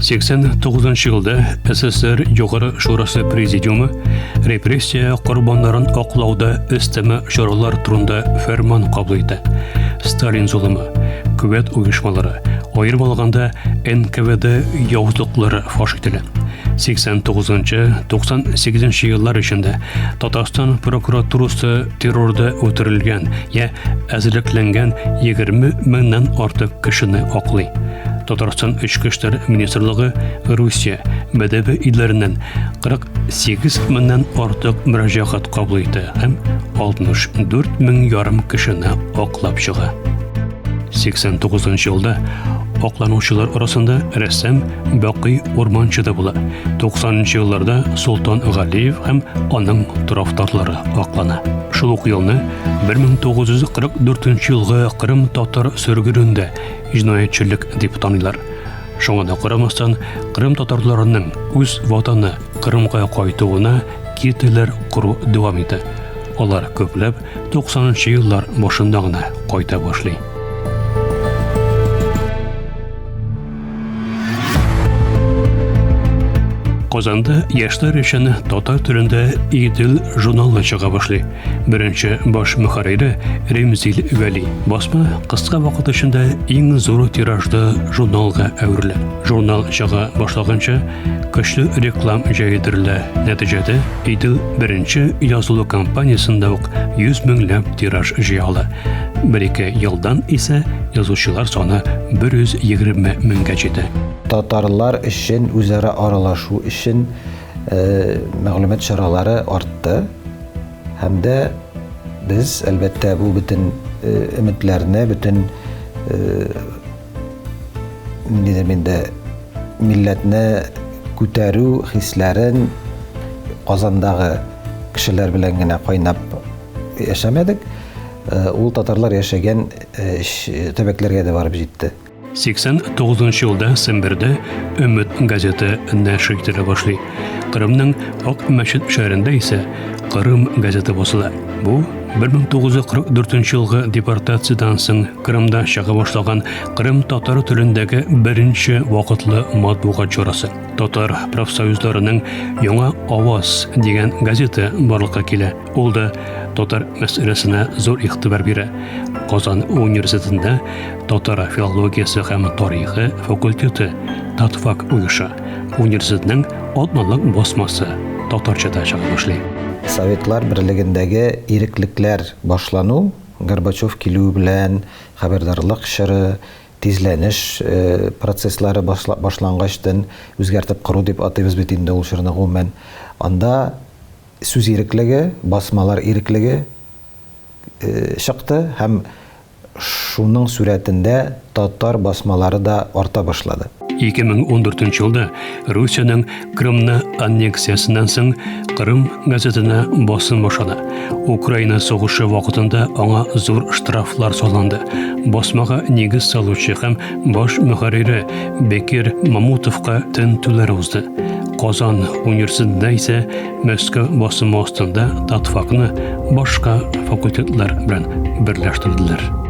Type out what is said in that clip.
89 нчы елда СССР Югары Шурасы Президиумы репрессия корбаннарын аклауда өстәмә чаралар турында фәрман кабул итә. Сталин золымы, куәт оешмалары, аерым алганда НКВД явызлыклары фаш ителә. 89-98 еллар эчендә Татарстан прокуратурасы террорда үтерелгән я әзерлекләнгән 20 меңнән артык кешене аклый. Татарстан Эчке эшләр министрлыгы Русия, БДБ илләреннән 48 меңнән артык мөрәҗәгать кабул итә һәм 64 мең ярым кешене аклап чыга. 89 елда акланучылар арасында рәссам Бакый Урманчы да була. 90 елларда Солтан Галиев һәм аның тарафдарлары аклана. Шул ук елны 1944 елгы Кырым татар сөргенендә җинаятьчелек дип таныйлар. Шуңа да карамастан, Кырым татарларының үз ватаны Кырымга кайтуына киртәләр кору дәвам итә. Алар күпләп 90 нчы еллар башында гына кайта башлый. Казанда яшьләр өчен татар телендә Идел журналы чыга башлый. Беренче баш мөхәррире Ремзил Вәли. Басма кыска вакыт эчендә иң зур тиражлы журналга әверелә. Журнал чыга башлаганчы көчле реклам җәйдерелә. Нәтиҗәдә Идел беренче язылу кампаниясендә үк 100 меңләп тираж җыя ала. Бер-ике елдан исә язучылар саны 120 меңгә җитә. Татарлар өчен үзара аралашу өчен мәгълүмат чаралары артты. Һәм дә без, әлбәттә, бу бөтен өметләрне, бөтен ниндидер инде милләтне күтәрү хисләрен Казандагы кешеләр белән генә кайнап яшәмәдек. Ул татарлар яшәгән төбәкләргә дә барып җитте. 89 нчы елда Сембердә Өмет газеты нәшер ителә башлый. Кырымның Ак мәчет шәһәрендә исә Кырым газеты басыла. Бу 1944 елгы депортациядән соң Кырымда чыга башлаган Кырым татар телендәге беренче вакытлы матбугат чарасы. Татар профсоюзларының Яңа аваз дигән газеты барлыкка килә. Ул да татар мәсьәләсенә зур игътибар бирә. Казан университетында татар филологиясе һәм тарихы факультеты Татфак оеша. Университетның атналык басмасы татарчада чыга башлый. Советлар берлегендәге иреклекләр башлану, Горбачев килүе белән хәбәрдарлык чоры, тизләнеш процесслары башлангачтын, үзгәртеп кору дип атыйбыз бит инде ул чорны гомумән. Анда сүз иреклеге, басмалар иреклеге чыкты һәм шуның сурәтендә татар басмалары да арта башлады. 2014 елда Русиянең Крымны аннексиясеннән соң Кырым газетына басым башлана. Украина сугышы вакытында аңа зур штрафлар салынды. Басмага нигез салучы һәм баш мөхәррире Бекир Мамутовка тентүләр узды. Казан университетында исә Мәскәү басымы астында татфакны башка факультетлар белән берләштерделәр.